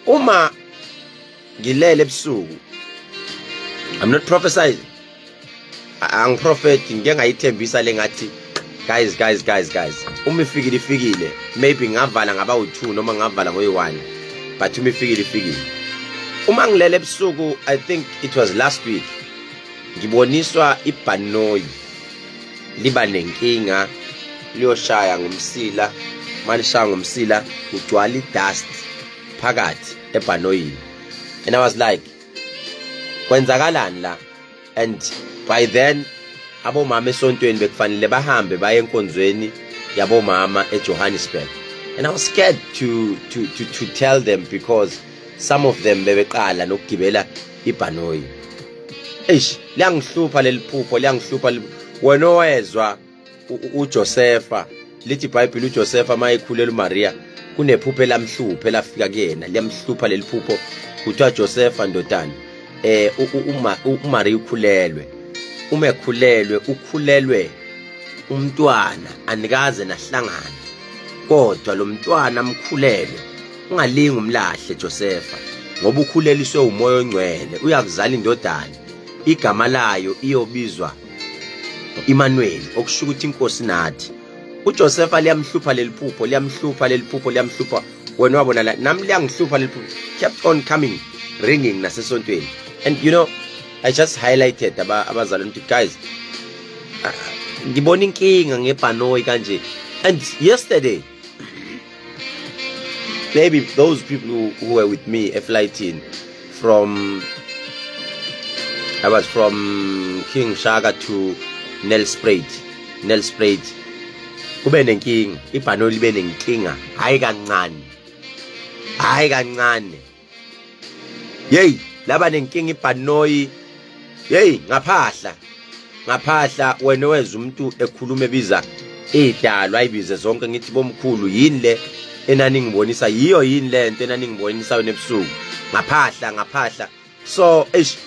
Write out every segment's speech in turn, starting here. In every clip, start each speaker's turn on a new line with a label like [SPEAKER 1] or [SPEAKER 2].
[SPEAKER 1] Uma ngilele ebusuku, I'm not prophesying, angiprofeti, ngike ngayithembisa le ngathi guys guys guys guys, uma ifikile ifikile, maybe ngavala ngaba u2 noma ngavala ngoyi1, but uma ifikile ifikile. Uma ngilele ebusuku, I think it was last week, ngiboniswa ibhanoyi liba nenkinga, liyoshaya ngomsila, malishaya ngomsila kugcwala idust phakathi ebhanoyini, and I was like, kwenzakalani la? And by then abomama esontweni bekufanele bahambe baye enkonzweni yabomama eJohannesburg, and I was scared to tell them because some of them bebeqala nokugibela ibhanoyi. Eish, liyangihlupha leli phupho, liyangihlupha. Wena owezwa uJosepha, lithi iBhayibheli uJosepha mayekhulela uMaria kunephupho elamhlupha elafika kuyena, liyamhlupha leli phupho. Kuthiwa, Josepha ndodana, uMaria ukhulelwe, uma ekhulelwe ukhulelwe umntwana anikaze nahlangana, kodwa lo mntwana amkhulelwe ungalingi umlahle Josepha, ngoba ukhuleliswe umoya ongcwele, uyakuzala indodana, igama layo iyobizwa Emmanuel, okusho ukuthi inkosi nathi. uJosepha liyamhlupha leli phupho, liyamhlupha leli phupho, liyamhlupha. Wena wabona la, nami liyangihlupha leli phupho, kept on coming, ringing nasesontweni. And you know, I just highlighted abazalwane ukuthi guys, ngibona inkinga ngebhanoyi kanje. And yesterday, maybe those people who were with me eflighting from, I was from King Shaka to Nelspruit, Nelspruit, kube nenkinga, ibhanoyi libe nenkinga, hayi kancane, hayi kancane, hey, laba nenkinga ibhanoyi, hey, ngaphahla, ngaphahla. Wena weza umuntu ekhuluma ebiza idalwa, ayibize zonke, ngithi bomkhulu, yini le enaningibonisa yiyo, yini lento enaningibonisa yona ebusuku? Ngaphahla, ngaphahla. So eish,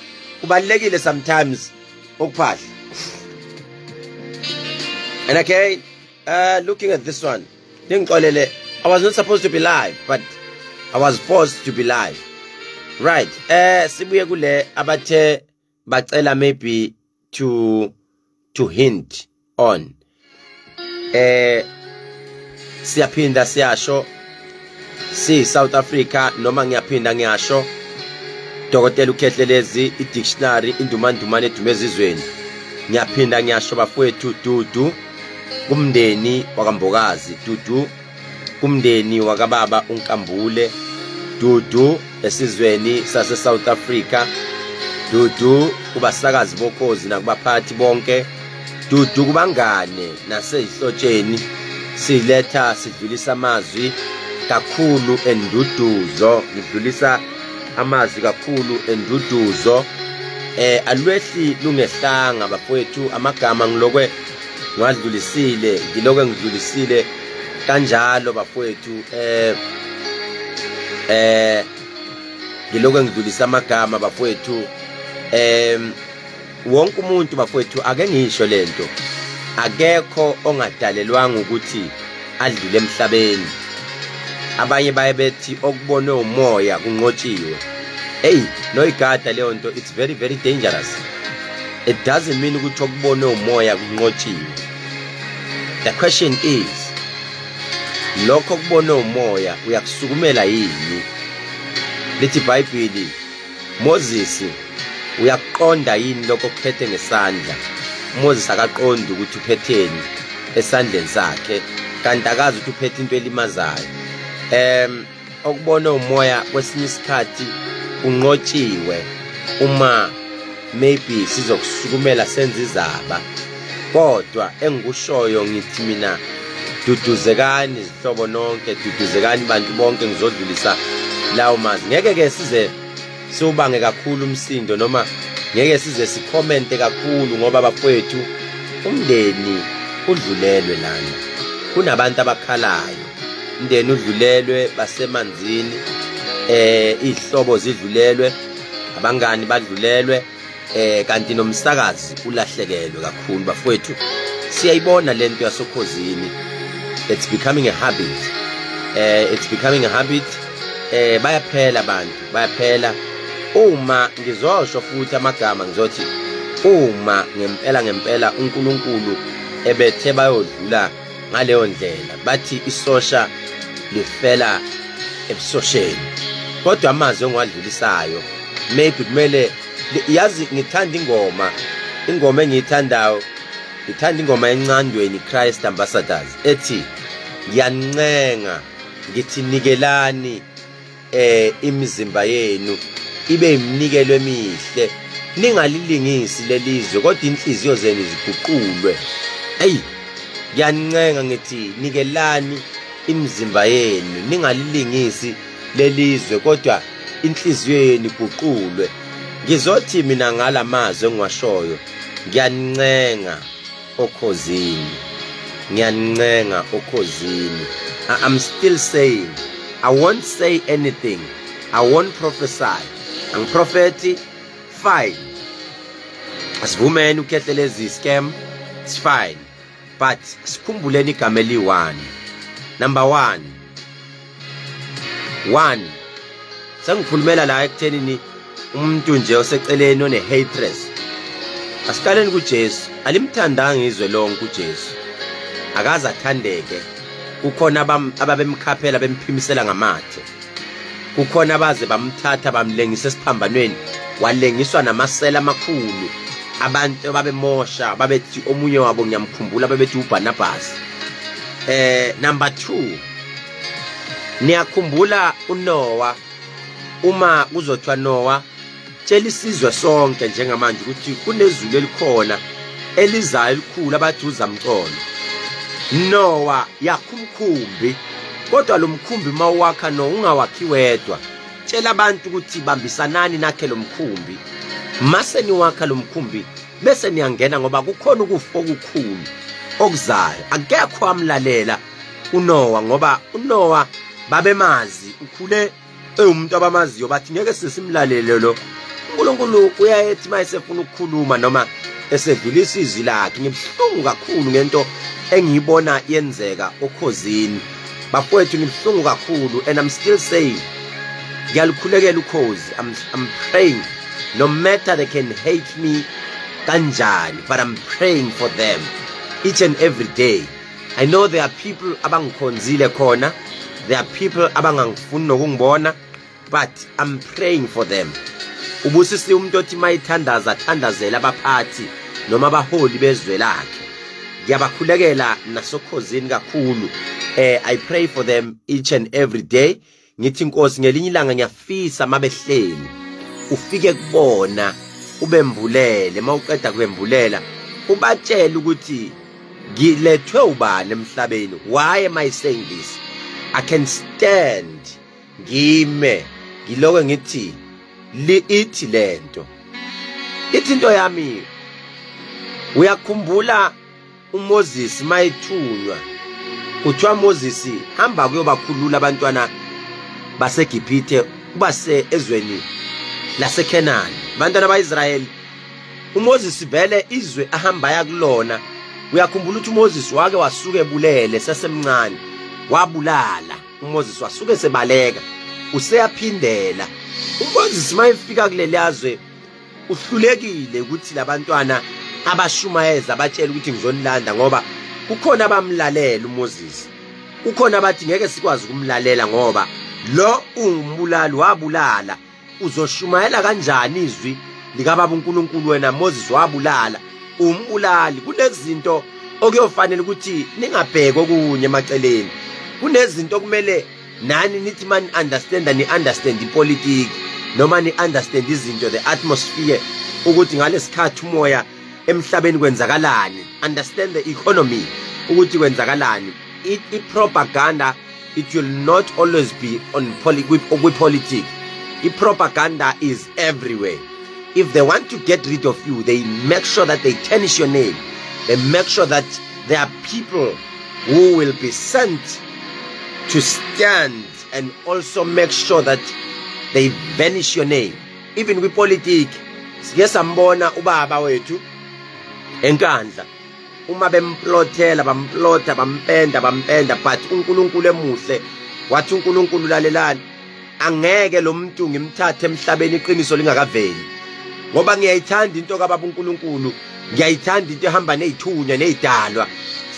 [SPEAKER 1] kubalekile sometimes ukuphahla. And again, looking at this one, ningixolele, I was not supposed to be live, but I was forced to be live, right? Sibuye kule abathe bacela maybe to hint on. Siyaphinda siyasho si South Africa, noma ngiyaphinda ngiyasho, Dokotela uKhehlelezi, i-dictionary, indumandumane edume ezizweni. Ngiyaphinda ngiyasho bafowethu, dudu kumndeni wakaMbokazi, dudu kumndeni wakababa uNkambule, dudu esizweni sase South Africa, dudu kubasakazi bokhozi nakubaphathi bonke, dudu kubangane nasezihlotsheni. Siletha, sidlulisa amazwi kakhulu enduduzo, ngidlulisa amazwi kakhulu enduduzo. Alwehli lungehlanga bafowethu, amagama ngilokwe ngiwadlulisile, ngilokwe ngidlulisile kanjalo bafowethu, ngilokwe ngidlulisa amagama bafowethu. Wonke umuntu bafowethu, ake ngisho lento, akekho ongadalelwanga ukuthi adlule emhlabeni. Abanye baye bethi okubonwe umoya kunqotshiwe. Hey, noyigada leyo nto, it's very very dangerous. It doesn't mean ukuthi okubonwe umoya kunqotshiwe. The question is, lokho kubonwe umoya uyakusukumela yini? Lithi iBhayibheli, Moses, uyakuqonda yini lokho okuphethe ngesandla? Moses akaqondi ukuthi uphetheni esandleni sakhe, kanti akazi ukuthi uphethe into elimazayo. Okubona umoya kwesinye isikhathi unqotshiwe uma maybe sizokusukumela senze izaba. Kodwa engikushoyo ngithi mina, duduzekani izihlobo nonke, duduzekani bantu bonke. Ngizodlulisa lawo mazwi, ngeke ke size siwubange kakhulu umsindo, noma ngeke size sikhomente kakhulu, ngoba bafowethu umndeni udlulelwe lana, kunabantu abakhalayo, umndeni udlulelwe, basemanzini, izihlobo zidlulelwe, abangani badlulelwe, kanti nomsakazi ulahlekelwe kakhulu bafowethu. Siyayibona lento yasokhozini, it's becoming a habit, it's becoming a habit. Bayaphela abantu, bayaphela. Uma ngizosho futhi amagama ngizothi uma ngempela ngempela uNkulunkulu ebethe bayodlula ngaleyo ndlela, bathi isosha lifela ebusosheni. Kodwa amazwi engiwadlulisayo maybe kumele yazi, ngithanda ingoma engiyithandayo, ngithanda ingoma encandweni Christ Ambassadors ethi ngiyancenga ngithi nikelani imizimba yenu ibe iminikelo emihle, ningalilingisi lelizwe kodwa inhliziyo zenu ziguqulwe. Hey, ngiyancenga ngithi nikelani imizimba yenu, ningalilingisi lelizwe kodwa inhliziyo yenu iguqulwe. Ngizothi mina ngalamazwi engiwashoyo, ngiyancenga okhozini, ngiyancenga okhozini. I'm still saying, I won't say anything, I won't prophesy. Angiprofeti, fine. Asivumeni ukhehlelezi scam, it's fine. But sikhumbuleni igama eli-1. Number 1. 1. Sengikhulumela la ekuthenini umuntu nje oseceleni one hatred. Asiqaleni kuJesu. Alimthandanga izwe lonke uJesu. Akaze athandeke. Kukhona ababemkhaphela bemphimisela ngamathe. Kukhona abaze bamthatha bamlengisa esiphambanweni, walengiswa namasela amakhulu. Abantu ababemosha babethi omunye wabo ngiyamkhumbula babethi uBarnabas. Number 2, niyakhumbula uNoah, uma kuzothiwa Noah tshela isizwe sonke njengamanje ukuthi kunezulu elikhona elizayo elikhulu abathi uzamcolo. Noah yakha umkhumbi, kodwa lo mkhumbi mawakha no ungawakhi wedwa. Tshela abantu ukuthi bambisanani nakhe lo mkhumbi, mase niwakha lo mkhumbi bese niyangena, ngoba kukhona ukufa okukhulu okuzayo. Akekho amlalela uNoah, ngoba uNoah babemazi, ukhule ewumuntu abamaziyo, bathi ngeke sisimlalele lo. uNkulunkulu uyayethi mayesefuna ukukhuluma noma esedlulisa izwi lakhe. Ngibuhlungu kakhulu ngento engiyibona yenzeka okhozini bafowethu, ngibuhlungu kakhulu. And I'm still saying, ngiyalukhulekela ukhozi. I'm praying, no matter they can hate me kanjani, but I'm praying for them each and every day. I know there are people abangikhonzile khona, there are people abangangifuni nokungibona, but I'm praying for them. Ubusisi umuntu othi mayithandaza thandazela abaphathi noma abaholi bezwe lakhe. Ngiyabakhulekela nasokhozini kakhulu. I pray for them each and every day. Ngithi Nkosi ngelinye ilanga ngiyafisa mabehleli ufike kubona ubembulele, mawuqeda kubembulela ubatshele ukuthi ngilethwe ubani emhlabeni. Why am I saying this? I can stand ngime ngiloko ngithi ithi lento, ithi into yami. Uyakhumbula uMoses mayithunywa, kuthiwa Moses hamba kuyobakhulula abantwana baseGibhithe ubase ezweni laseKhenani, abantwana baIsrayeli. uMoses vele izwe ahamba yakulona. Uyakhumbula ukuthi uMoses wake wasuka ebulele sesemncane, wabulala uMoses, wasuka sebaleka, useyaphindela. uMoses mayefika kuleli yazwe uhlulekile ukuthi labantwana abashumayeza abatshela ukuthi ngizonilanda, ngoba kukhona abamlalela uMoses, kukhona abathi ngeke sikwazi ukumlalela ngoba lo ungumbulali, wabulala. Uzoshumayela kanjani izwi likaBaba uNkulunkulu wena Moses wabulala, umbulali? Kunezinto okuyofanele ukuthi ningabheki okunye emaceleni, kunezinto okumele nani nithi mani understand, ni understand ipolitiki noma ni understand izinto, the atmosphere, ukuthi ngalesikhathi umoya emhlabeni kwenzakalani, understand the economy ukuthi kwenzakalani. I-propaganda, it will not always be on politics. I-propaganda is everywhere. If they want to get rid of you, they make sure that they tarnish your name. They make sure that there are people who will be sent to stand and also make sure that they vanish your name. Even with politics, sike sambona ubaba wethu enkandla, uma bemplothela bamplotha bampenda, but uNkulunkulu emuhle wathi uNkulunkulu lalelani, Angeke lo muntu ngimthathe emhlabeni iqiniso lingakaveli, ngoba ngiyayithanda into kaBaba uNkulunkulu, ngiyayithanda into ehamba nezithunywa nezidalwa.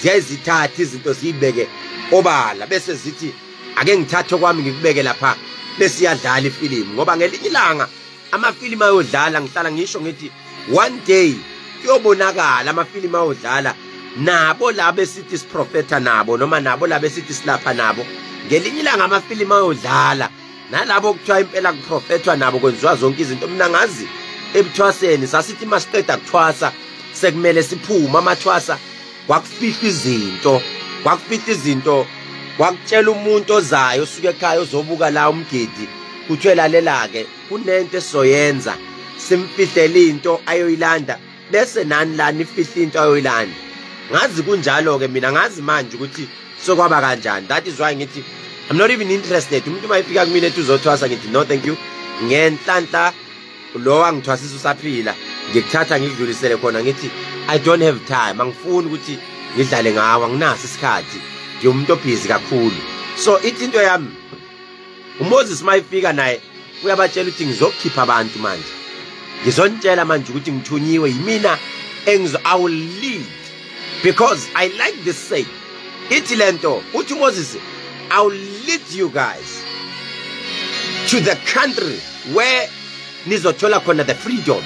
[SPEAKER 1] Ziyazithatha izinto ziyibeke obala bese zithi ake ngithathe kwami ngikubeke lapha, bese iyadlala ifilimu. Ngoba ngelinye ilanga amafilimu ayodlala, ngihlala ngisho ngithi one day kuyobonakala amafilimu ayodlala nabo laba esithi siprofetha nabo, noma nabo laba esithi silapha nabo. Ngelinye ilanga amafilimu ayodlala nalabo kuthiwa impela kuprofethwa nabo, kwenziwa zonke izinto. Mina ngazi ebuthwaseni sasithi masiqeda kuthwasa sekumele siphume amathwasa, kwakufihla izinto, kwakufihla izinto, kwakutshela umuntu ozayo osuke ekhaya ozobuka la umgidi, kuthiwe lalela-ke kunento esizoyenza, simfihlele into ayoyilanda, bese nani la nifihle into ayoyilanda. Ngazi kunjalo-ke, mina ngazi manje ukuthi sokwaba kanjani. That is why ngithi I'm not even interested. Umuntu uma efika kumina ethi uzothwasa, ngithi no thank you. Ngenhlanhla lo angithwasisa usaphila, ngikuthatha ngikudlulisele khona, ngithi I don't have time, angifuni ukuthi ngidlale ngawo, anginaso isikhathi, ngiwumuntu obhizi kakhulu. So ithi into yami, uMoses mayifika naye uyabatshela ukuthi ngizokhipha abantu manje, ngizonitshela manje ukuthi ngithunyiwe yimina, I will lead, because I like this say. Ithi lento, uthi uMoses, I will lead you guys to the country where nizothola khona the freedom.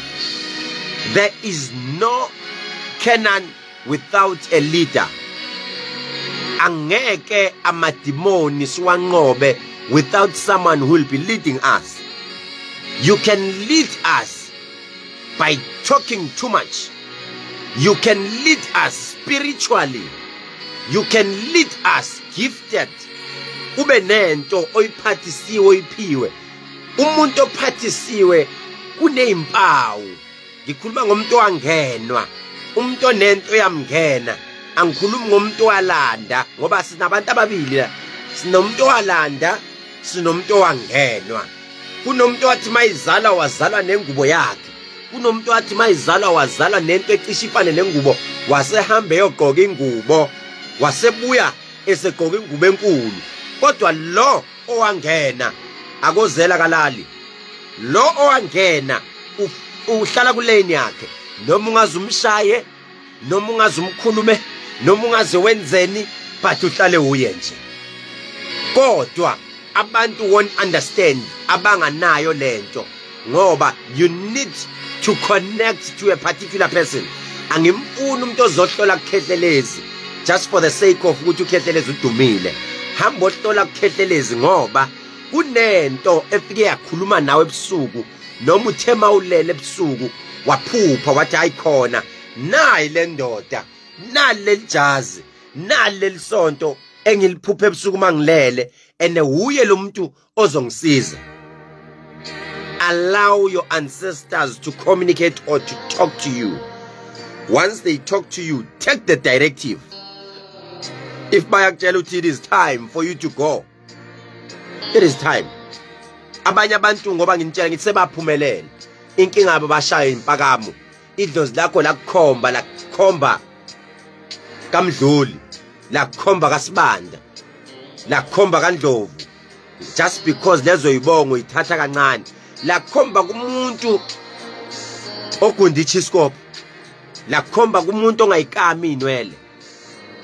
[SPEAKER 1] There is no Canaan without a leader. Angeke amadimoni siwanqobe without someone who will be leading us. You can lead us by talking too much. You can lead us spiritually. You can lead us gifted. Ube nento oyiphathisiwe oyiphiwe. Umuntu ophathisiwe kunezimpawu. Ngikhuluma ngomuntu owangenwa, umuntu onento yamngena. Angikhulumi ngomuntu owalanda, ngoba sinabantu ababili la. Sinomuntu owalanda, sinomuntu owangenwa. Kunomuntu wathi mayizalwa wazalwa nengubo yakhe. Kunomuntu wathi mayizalwa wazalwa nento ecishe ifane nengubo, wasehambe eyogqoka ingubo, wasebuya esegqoka ingubo enkulu. Kodwa lo owangena akozela kalali. Lo owangena uhlala kulane yakhe, noma ungaze umshaye, noma ungaze umkhulume, noma ungaze wenzeni, but uhlale uye nje. Kodwa abantu won't understand abanganayo lento, ngoba you need to connect to a particular person. Angimfuni umuntu ozohlola kuKhehlelezi just for the sake of ukuthi uKhehlelezi udumile. Hamba ohlola kuKhehlelezi ngoba kunento efike yakhuluma nawe ebusuku, noma uthe mawulele ebusuku waphupha wathi hayi khona nayi le ndoda, nali lelijazi, nali lelisonto engiliphuphe ebusuku mangilele, ene uye lo muntu ozongisiza. Allow your ancestors to communicate or to talk to you. Once they talk to you, take the directive. If bayakutshela ukuthi it is time for you to go, it is time. Abanye abantu ngoba nginitshela ngithi sebaphumelele, inkinga yabo bashaya impakamo. Idlozi lakho lakukhomba, lakukhomba kaMdluli, lakukhomba kaSibanda, lakukhomba kaNdlovu, just because lezo yibongo uyithatha kancane. Lakukhomba kumuntu ogunda ichiskop, lakukhomba kumuntu ongayikami inwele,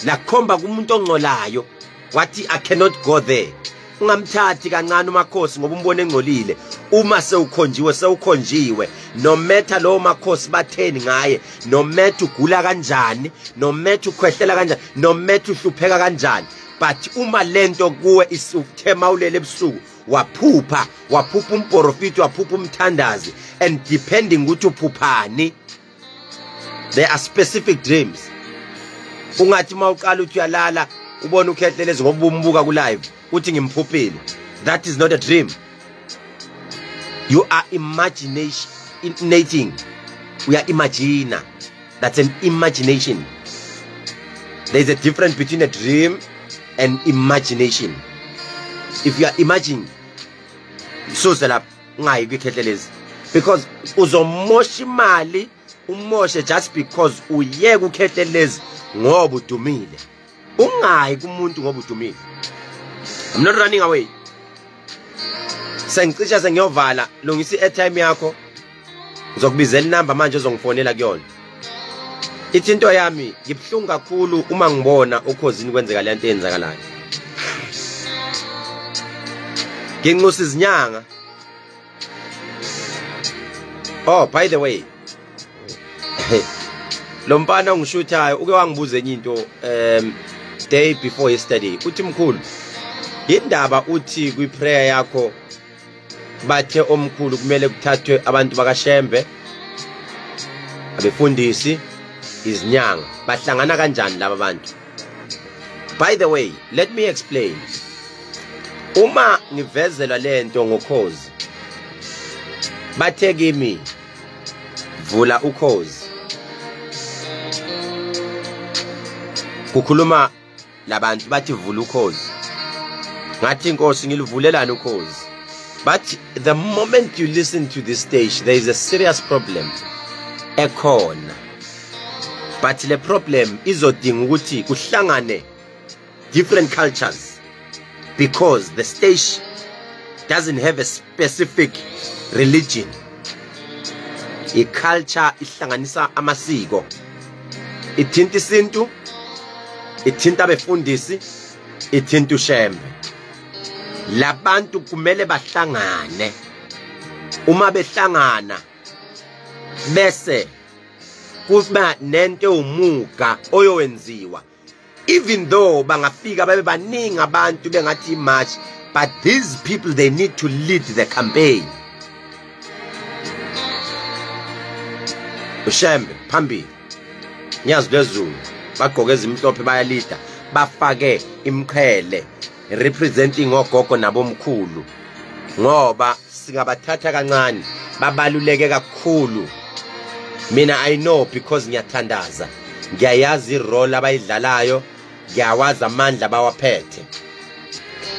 [SPEAKER 1] lakukhomba kumuntu ongcolayo, wathi I cannot go there. Ungamthathi kancane umakhosi ngoba umbone engcolile. Uma sewukhonjiwe sewukhonjiwe, no matter lowo makhosi batheni ngaye, no matter ugula kanjani, no matter ukhwehlela kanjani, no matter uhlupheka kanjani, but uma lento kuwe isuthema ulele ebusuku waphupha, waphupha umprofiti, waphupha umthandazi, and depending ukuthi uphuphani, there are specific dreams. Ungathi mawuqala uthi uyalala ubone uKhehlelezi ngoba umbuka ku live uthi ngimphuphile. That is not a dream. You are imaginating. We are imagina. That's an imagination. There is a difference between a dream and imagination. If you are imagining, suse lapha ungayi kwiKhehlelezi, because uzomosha imali, umoshe just because uye kuKhehlelezi ngoba udumile. Ungayi kumuntu ngoba udumile. I'm not running away. Sengicisha sengiyovala, lungisa i-airtime yakho. Ngizokubizela inamba manje ozongifonela kuyona. Ithi into yami ngibuhlungu kakhulu uma ngibona uKhozini kwenzeka le nto eyenzakalayo. Nginxusa izinyanga. Oh, by the way, lo mfana ongishuthayo uke wangibuza enye into day before yesterday. Uthi mkhulu, indaba uthi kwi-prayer yakho bathe omkhulu kumele kuthathwe abantu bakaShembe, abefundisi, izinyanga. Bahlangana kanjani laba bantu? By the way, let me explain. Uma ngivezelwa lento ngokhozi, bathe kimi vula ukhozi. Kukhuluma labantu bathi vula ukhozi. Ngathi inkosi ngilivulelana ukhozi. But the moment you listen to this stage, there is a serious problem ekhona. But le problem izodinga ukuthi kuhlangane different cultures, because the stage doesn't have a specific religion. I-culture ihlanganisa amasiko, ithinta isintu, ithinta abefundisi, ithinta uShembe. Labantu kumele bahlangane. Uma behlangana bese kuba nento ewumuga oyowenziwa. Even though bangafika babe baningi abantu bengathi march, but these people, they need to lead the campaign. uShembe phambili, Nyazi lwezulu, bagqoke ezimhlophe bayalida, bafake imqhele representing ogogo nabomkhulu, ngoba singabathatha kancane, babaluleke kakhulu. Mina I know because ngiyathandaza, ngiyayazi irole abayidlalayo, ngiyawazi amandla bawaphethe,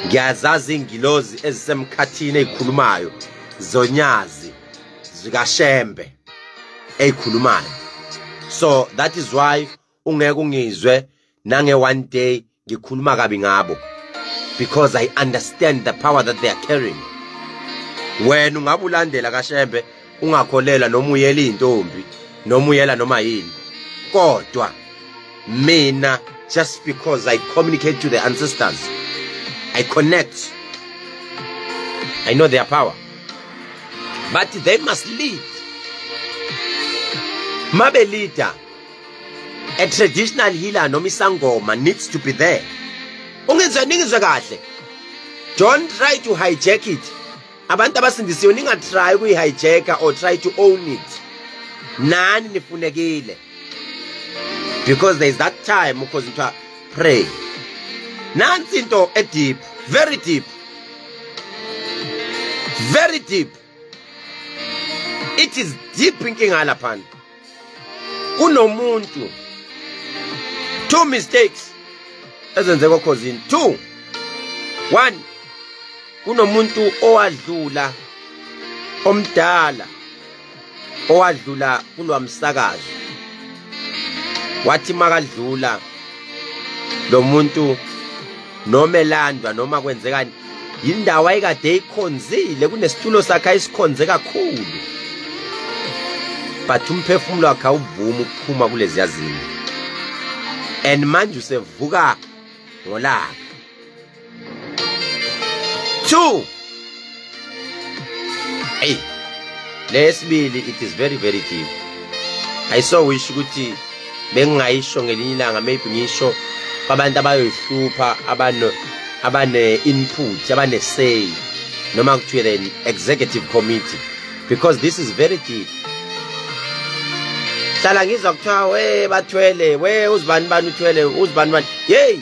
[SPEAKER 1] ngiyazazi ingilozi ezisemkhathini ezikhulumayo zonyazi zikaShembe ezikhulumayo. So that is why ungeke ungizwe nange one day ngikhuluma kabi ngabo, because I understand the power that they are carrying. Wena ungabe ulandela kaShembe, ungakholela noma uyela intombi noma uyela noma yini, kodwa mina just because I communicate to the ancestors, I connect, I know their power. But they must lead. Mabe leader, a traditional healer noma isangoma needs to be there. Ungizwe, ningizwe kahle. Don't try to hijack it. Abantu abasindisiwe ningatry ukuyi-hijacka or try to own it. Nani nifunekile. Because there is that time because kuthiwa pray. Nansi into e deep, very deep. Very deep. It is deep inkinga laphana. Kunomuntu two mistakes ezenzeka okhozini. 2 1 kunomuntu owadlula omdala owadlula kulwamsakazo, wathi makadlula lo muntu noma elandwa noma kwenzekani, indawo ayikade ikhonzile, kunesitulo sakhe ayisikhonze kakhulu, but umphefumulo wakhe awuvumi ukuphuma kulezi yazini, and manje usevuka ngolaka. 2 hey, lesibili, it is very very deep. I so wish ukuthi bengingayisho ngelinye ilanga, maybe ngisho abantu abayoyihlupha, abane input, abane say, noma kuthiwe the executive committee, because this is very deep. Hlala ngizwa kuthiwa we bathwele, we uzibani bani uthwele, uzibani bani, hey,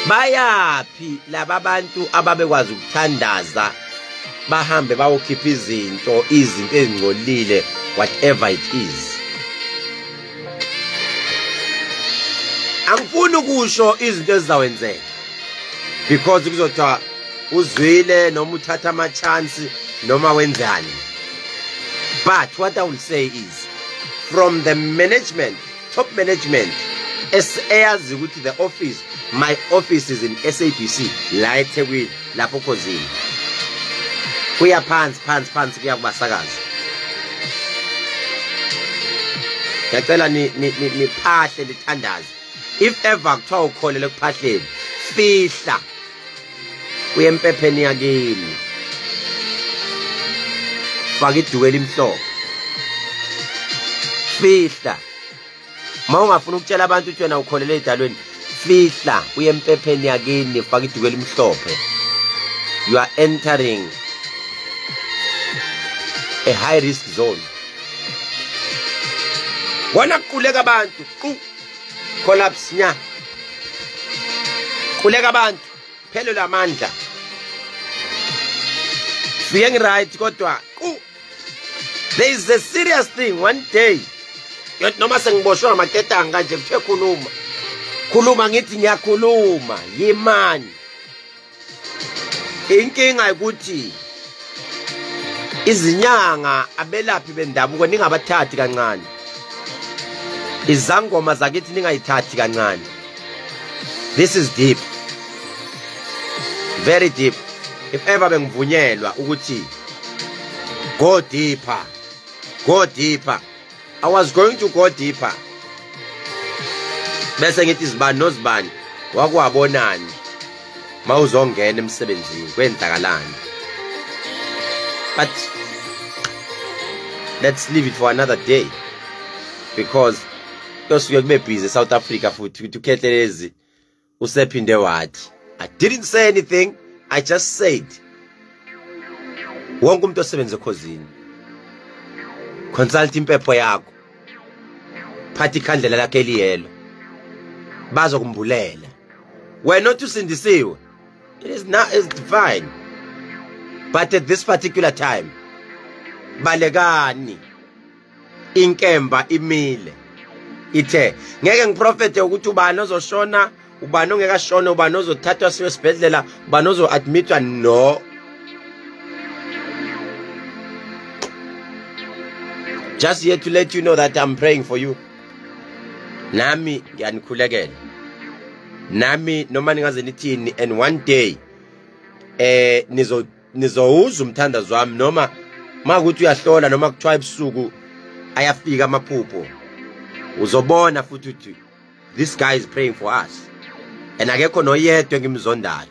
[SPEAKER 1] bayaphi laba bantu ababekwazi ukuthandaza, bahambe bayokhipha izinto ezingcolile, whatever it is. Angifuni ukusho izinto ezizawenzeka because kuzothiwa uzwile noma uthatha ama chance noma wenzani. But what I will say is, from the management, top management, eyazi ukuthi the office My office is in SABC la eThekwini lapho Khozini. Kuya phansi phansi phansi kuya kubasakazi. Ngiyacela niphahle nithandaze. If ever kuthiwa ukholele ekuphahleni, fihla uye empepheni yakini. Faka iduku elimhlophe. Fihla. Uma ungafuna ukutshela abantu ukuthi wena ukholele edalweni, fihla uye empepheni yakini, faka iduku elimhlophe. You are entering a high risk zone. Bona kuquleka abantu, collapse nya. Quleka abantu, phelelwe amandla. Fike ngi-right kodwa there is a serious thing one day. Noma sengiboshwe ngamaketanga kanje kuthiwe khuluma. Khuluma ngithi ngiyakhuluma, yimani. Inkinga ukuthi izinyanga abelaphi bendabuko ningabathathi kancane. Izangoma zakithi ningayithathi kancane. This is deep. Very deep. If ever bengivunyelwa ukuthi go deeper. Go deeper. I was going to go deeper. Bese ngithi izibani nozibani wakwabonani mawuzongena emsebenzini kwenzakalani. But let's leave it for another day, because kuyosuke kube busy South Africa futhi ukuthi uKhehlelezi usephinde wathi. I didn't say anything, I just said wonke umuntu osebenza eKhozini consult impepho yakho, phatha ikhandlela lakhe eliyelo, bazokumbulela wena othi usindisiwe. It is not, it's divine, but at this particular time balekani, inkemba imile. Ithe ngeke ngiprofete ukuthi ubani ozoshona, ubani ongeke ashone, ubani ozothathwa siwe esibhedlela, ubani ozo-admitwa. No, just here to let you know that I'm praying for you. Nami ngiyanikhulekela, nami noma ningaze nithini, and one day nizowuza umthandazo wami, noma makuthi uyahlola noma kuthiwa ebusuku ayafika amaphupho, uzobona futhi ukuthi this guy is praying for us. And akekho noyedwa engimzondayo,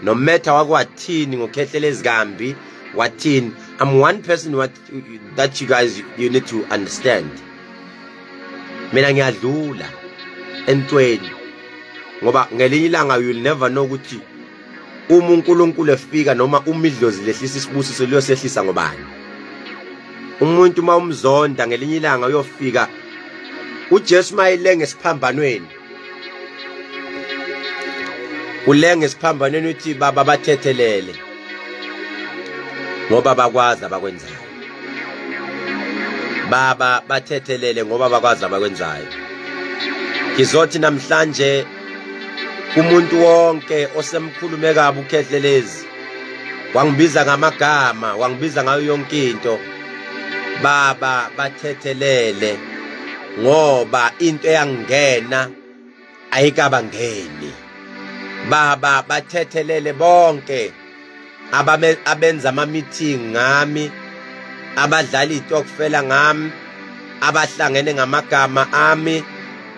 [SPEAKER 1] no matter wakwathini ngoKhehlelezi kambi wathini. I'm one person what that you guys you need to understand. Mina ngiyadlula entweni, ngoba ngelinye ilanga you'll never know ukuthi uma uNkulunkulu efika noma uma idlozi lehlisa isibusiso liyosehlisa ngobani. Umuntu uma umzonda ngelinye ilanga uyofika uJesu mayilenga esiphambanweni, ulenga esiphambanweni uthi baba bathethelele ngoba bakwazi abakwenzayo. Baba bathethelele ngoba bakwazi abakwenzayo. Ngizothi namhlanje umuntu wonke osemkhulume kabi uKhehlelezi, wangibiza ngamagama, wangibiza ngayo yonke into, baba bathethelele ngoba into eyangena ayikabangeni. Baba bathethelele bonke abenza ama meeting ngami, abadlala itokfela ngami, abahlangene ngamagama ami,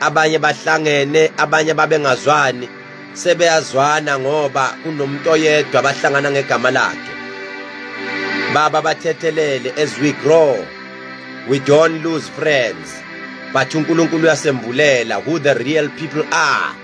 [SPEAKER 1] abanye bahlangene, abanye babengazwani, sebeyazwana ngoba kunomuntu oyedwa abahlangana ngegama lakhe. Baba bathethelele. As we grow we don't lose friends, but uNkulunkulu uyasembulela who the real people are.